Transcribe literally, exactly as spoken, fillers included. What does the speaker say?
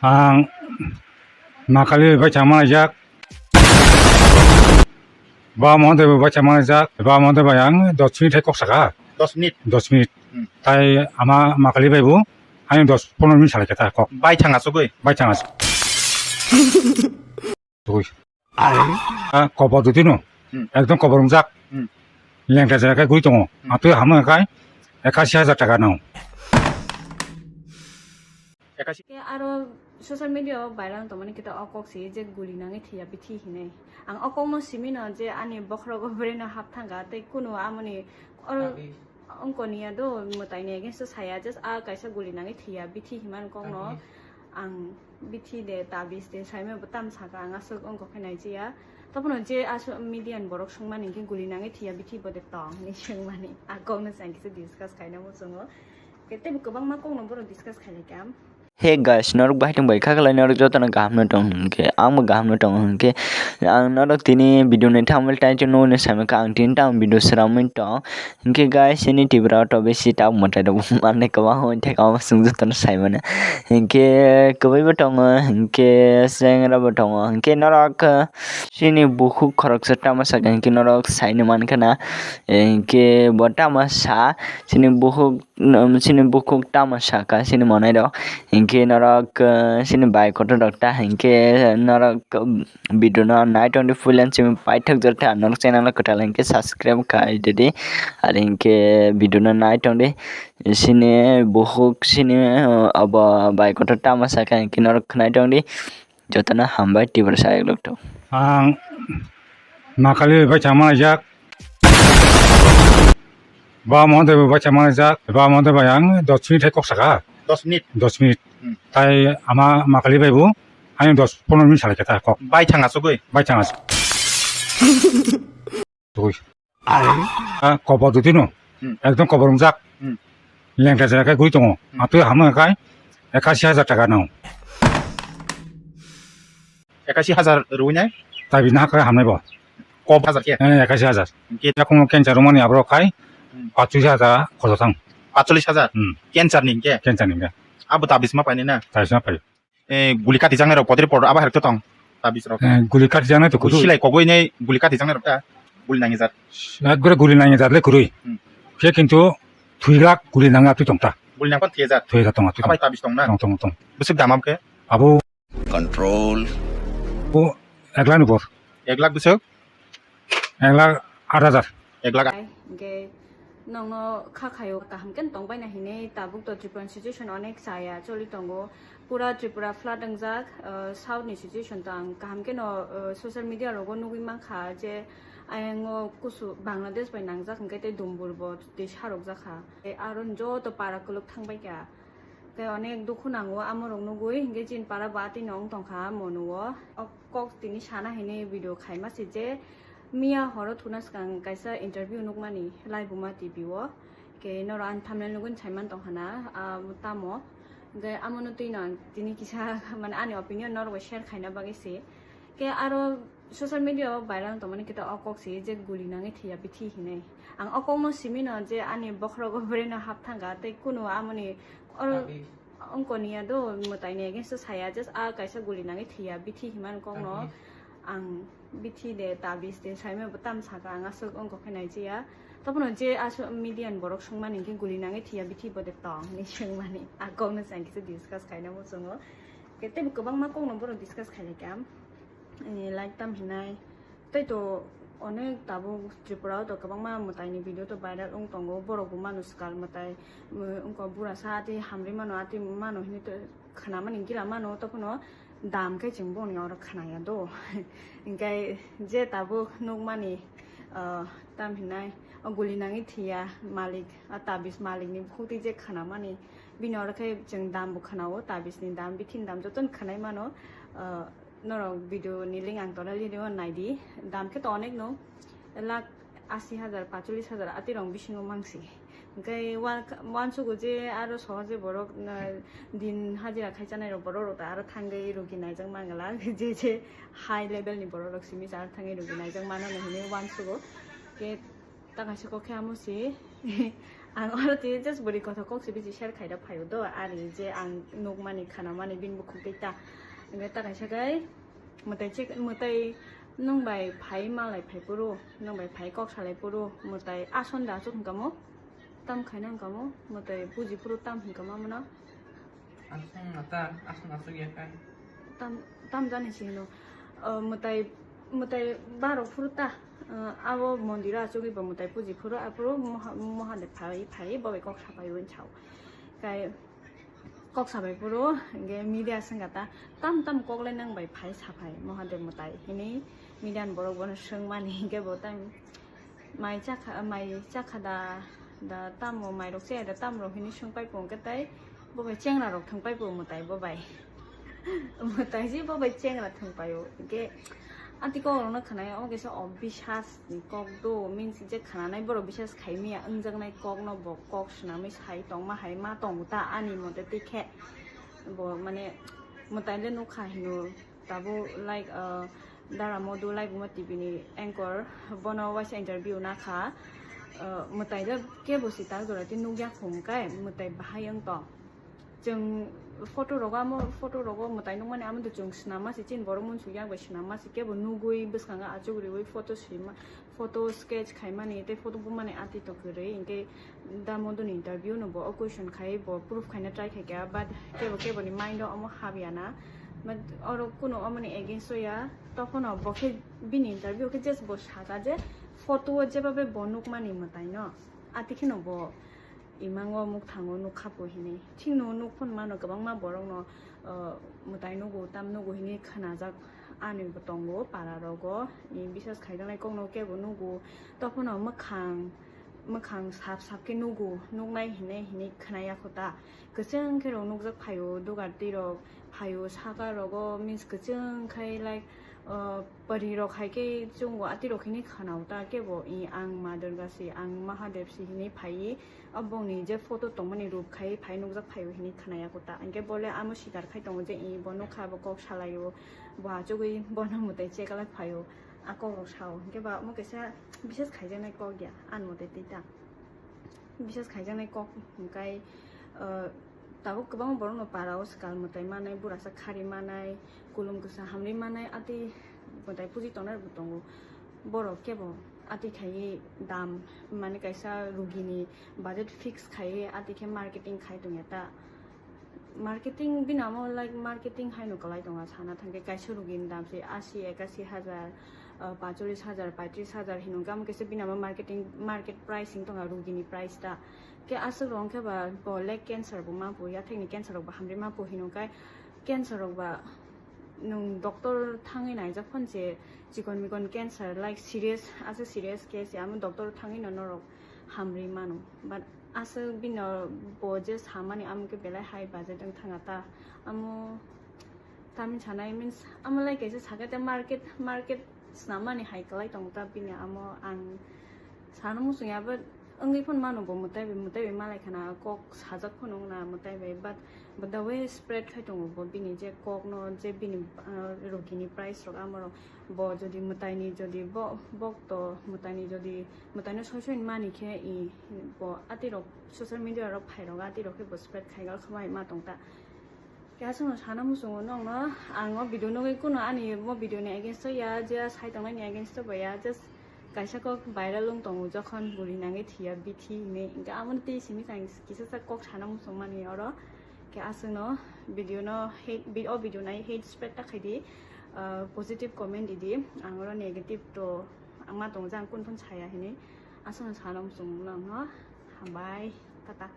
Ang Makali bai chama jak. Ba mo de bai chama jak. Ba mo de bai ang dos minute hai kok saka. Dos minute. Dos minute. Hmm. Tai ama Makali bai bu. Ani dos pondro minute salai kata kok. Bai thang asugui. Bai thang asugui. Ah, kobor dutino. Hmm. Ekdom kobor wngjak. Hmm. Lengta jera khe guri tongo. Hmm. Atwi hamno khe ekasi hajar taka nang. Ekasi. Ke aro social media o viral tongmani kita o kok si je guli nangwi thiya bithi hinai. Ang o kok no simi no je ani bokhrogo brain o hap thanga tei kuno amoni oro ongkoni ya do mwtai ni against o saya just a kaisa guli nangwi thiya bithi himan kok no ang bithi de tabis de saimano bo tam saka ang aswk ongkha khe naijiya. Tophano je aswk media ni borok swngmani hwnkhe guli nangwi thiya bithi bo de tong hinwi swngmani. A kokno chwng kisa discuss khaina muchungo. Tei bo kwbangma kokno borok discuss khailai kha. Hey guys, norok bahai tong bai kha khlai norok jotono kaham no tong hwnkhe, ang bo kaham no tong hwnkhe, ang norok tini video ni thumbnail title no saimaka ang tini tang video sramwi tong. Hingke guys, ini Tripura auto bisi tak mwtai rok manne kwbang hwn thai kama sung joto no sai mane. Hingke kwbai bo tongo, hingke sengra bo tongo, hingke norok sini bukhuk khoroksa tama saka hingke norok sai ni mankha na, hingke bo tama sa sini bukhuk, sini bukhuk tama saka sini manai rok, hingke norok sini bai kotor rok ta hingke norok. Video no nai tongdi full and simi paithak jor khe ang norok channel o kwtal hinkhe subscribe khai didi. Ari hinkhe video no nai tongdi sini buhuk sini abo bai kotor tama sakha hinkhe norok khwnai tongdi. Jotono hambai Tiprasa ayuk lokthok. Ang Makali bai chama jak. Ba mo de bai chama jak. Ba mo de bai ang dos minute hai kok saka. Dos minute. Dos minute. Hmm. Tai ama Makali bai bu. Ani dos pondro minute salai kata kok. Bai thang asugui. Bai thang asugui. Ah, kobor dutino. Hmm. Ekdom kobor wngjak. Hmm. Lengta jera khe guri tongo. Hmm. Atwi hamno khe ekasi hajar taka nang. Ekasi hajar rwi nai? Tabi na khe hamnai bo. Kok hajar khe? Eh, ekasi hajar. Hingke? Yakung cancer romani abro khai. Hmm. Pachis hajar khoso thang. Pachis hajar? Hmm. Cancer ni hingke? Cancer ni hingke. Abo tabis ma paini na? Tabis ma pai. Eh, guli kati jangnai rok podri podro abo herek to tong. Tabis rok. Eh, guli kati jangnai to kudu. Silai kogoi nei guli kati jangnai rok ta. Guli nangi jat. Ekgore guli nangi jat le kurui. Hmm. Khe kintu thuilak guli nangi atwi tong ta. Guli nang pan thuya jat. Thuya jat tong atwi tong. Abai tabis tong na? Tong, tong, tong. Bwswk damam khe? Abo. Control. Bo ek lakh ni bor. Ek lakh bwswk? Ek lakh aat hajar. Ek lakh. Hingke nongno kha khayo kaham khe tongbaina hinwi tabuk to Tripura situation onek chaya choli tongo. Pura Tripura flood wngjak, ah, south ni situation to ang kaham khe no, ah, social media rogo nugwi mankha je ayango kusu Bangladesh bai nangjak hingke tei Dumbur bo twi sarok jakha. Tei aro joto para kwlwk thangbai kha. Tei onek dukhu nango amorok nugwi, hingke chini para bo atwi no wng tongkha mono o. O kok tini sana hinwi video khaima se je miya horo thuna swkang kaisa interview nukmani Laibuma T V o. Ke norok ani thumbnail nugwi saiman tongkha na, ah, tamo. Hingke amono twi no ang tini kisa mane ani opinion norok bai share khaina bagwi se. Ke aro social media o viral tongmani kita o kok se je guli nangwi thiya bithi hinwi. Ang o kokno simi no je ani bokhorogo brain o hap thangkha tei kuno amoni oro tabis. Ongkoni ya do mwtai ni against o saya just a kaisa guli nangwi thiya bithi himan kokno tabis. Ang bithi de tabis de saimano bo tam saka ang aswk ongkha khe naijiya. Tophano je aswk media ni borok swngmani hingke guli nangwi thiya bithi bo de tong hinwi swngmani. A kokno chwng kisa discuss khaina muchungo. Ke tei bo kwbangma kokno borok discuss khailai kha. Eh, like tam hinai. Tei to onek tabuk Tripura o to kwbangma mwtai ni video to viral wng tongo. Borok bo mano swkal mwtai, mm, wngkha bura sa ati hamri mano, ati mano hinwi to khwnamani gila mano, tophano dam khe chwng boni oro khwnaya do. Hinkhe je tabuk nukmani, ah, tam hinai, o guli nangwi thiya malik, a tabis malik ni bukhuk twi je khwnamani, bini oro khe chwng dam bo khwnao, tabis ni dam, bithi ni dam jotono khwnai mano, ah, Norok video ni link ang tongnai video naidi. Dam khe to onek no, lakh asi hajar, pachulis hajar ati rong bisingo mangsi. Hingke wan-, wansugo je aro sohoje borok, na, din hajira khai chanai rok borok rok ta aro thangwi rugi naijak mangala. Je je high level ni borok rok simi sa aro thangwi rugi naijak mano hinwi wansugo. Ke Ta kaisa kok khe amo se Ang oro twi just bwrwi kothok kok se bisi share khaida phaio do, ani je ang nukmani, khanamani bini bukhuk tei ta. Hwnkhe ta kaisa khe mwtai che-, mwtai nwng bai phai malai phai phuru, nwng bai phai kok salai phuru, mwtai asonda aswk hwnkha mo, tam khaina hwnkha mo, mwtai buji phuru tam hwnkha ma mano. Aswk mata, aswk aswk ya kha. Tam, tam jani si hino. O, mwtai, mwtai barok phuru ta, o, abo mondiro achugwi bo mwtai puji phuru, aphuru moha-, Mohadev phai, phai, bo bai kok sapai wi chao. Kai kok sapai phuru, hwnkhe media swngkha ta, tam tam kok le nang bai phai saphai, Mohadev mwtai, hini media ni borok bono swngmani, hwnkhe bo tam mai chakha, mai chakha da, da tamo mairok chaya da tamrok hini swngpai phuru hwnkhe tai bo bai chengra rok thwngpai phuru mwtai bo bai. Mwtai je bo bai chengra thwngpaio. Hwnkhe ati kok rokno khwnai, omo kaisa obisas ni kok do, means je khwnanai borok bisas khaimya wngjaknai kokno bo kok swnamwi sai tongma hai ma tongo ta ani mote tei khe. Bo mane mwtai le nukha hino. Tabuk like, uh, Dara Modu Laibuma T V ni anchor, bono waisa interview nakha, uh, mwtai le kebo si tak jora tei nukya khung kai mwtai bahai wng tong. Chwng photo rogo, amo photo rogo mwtai nukmani amo to chwng swnamma se, chini borok munsuk yak bai swnamma se, kebo nugwi bwskango achuk riwi photo sima, photo sketch khaimani tei photo bumani ati to kwrwi, hwnkhe Da Moduni interview no bo o question khai, bo proof khaina try khai kha, but kebo kebo ni mind o omo habya na, but oro kuno omo ni against o ya, tokhono bo khe bini interview khe just bo saka je photo o jeba bai bo nukmani mwtai no, ati kheno bo imango mukthango nukha po hinwi. Chini nuk phone mano kwbangma borok no, uh, mwtai nugo, tam nugo hinwi khnajak ani bo tongo para rogo. I bisas khaijaknai kokno kebo nugo, tokhono mwkhang, mwkhang sap sap khe nugo, nuknai hinwi, hinwi khnaya kho ta. Kwchwng khe rok nukjak phaio, dugar twi rok phaio, saka rogo means kwchwng khai like, uh, pari rok hai khe chungo, ati rok hinwi khnao ta kebo i ang Ma Durga si, ang Mahadev si hinwi phaiwi. O bongni je photo tongmani rup khai phai nukjak phaio hinwi khnaya kho ta. Hwnkhe bo le amo sikar khai tongo je i bo nukha, bo kok salaio, bo achugwi bono mwtai chekalak phaio, a kok rok sao. Hwnkhe ba omo kaisa bisas khaijaknai kok ya, ani mote tei ta. Bisas khaijaknai kok hwnkhe, uh, tabuk kwbangma borokno para o swkal mwtai manai, burasa khari manai, kulum kwsa hamri manai, ati mwtai puji tongnai rokbo tongo. Borok kebo ati khaiwi dam, mane kaisa rugini budget fix khaiwi ati khe marketing khai tongya ta. Marketing bini amo like marketing haino kwlai tongo, sana thangkhe kaisa rugini dam se asi ekashi hajar, ah, pacholis hajar, paitris hajar hinwi kamo kaisa bini amo marketing, market price wng tongo rugini price ta. Khe aswk rok wngkhe ba bo like cancer bo ma bo, yathekni cancer rok bo hamri ma bo hinwi kai cancer rok ba nwng doctor thangwi naijak phano se chikon mikon cancer like serious, aswk serious case ya, amo doctor thangwi no norok hamri mano. But aswk bino bo je samani amo khe belai high budget wng thanga ta, amo tamni sanai means amo like kaisa sakhe te market, market snamani hai kwlai tongo ta bini amo ang sana muchung ya, but wngwi phano mano bo mwtai bai, mwtai bai malai khana kok sajak phano wngna mwtai bai, but, but the way spread khai tongo bo bini je kokno, je bini, ah, rugini price rok amorok bo jodi mwtaini jodi bo, bokto mwtaini jodi mwtaino soi soi mani khe i bo atirok social media rok phairok atirok khe bo spread khaigal khamai ma tongta. Khe aswkno sana muchungo nokno ang o video nugwi kuno ani mo video ni against o ya, je sai tongnai ni against o ba ya, just kaisa kok viral wng tongo jokhon buri nangwi thiya bithi hinwi, hwnkhe amo twi simi ang kisa sa kok sana muchung mani oro. Khe aswkno video no hate, bi-, o video nai hate spread ta khaidi, ah, positive comment didi, ang oro negative to ang ma tongo je ang kunu phano saya hinwi. Aswkno sana muchung nokno, hambai, tata.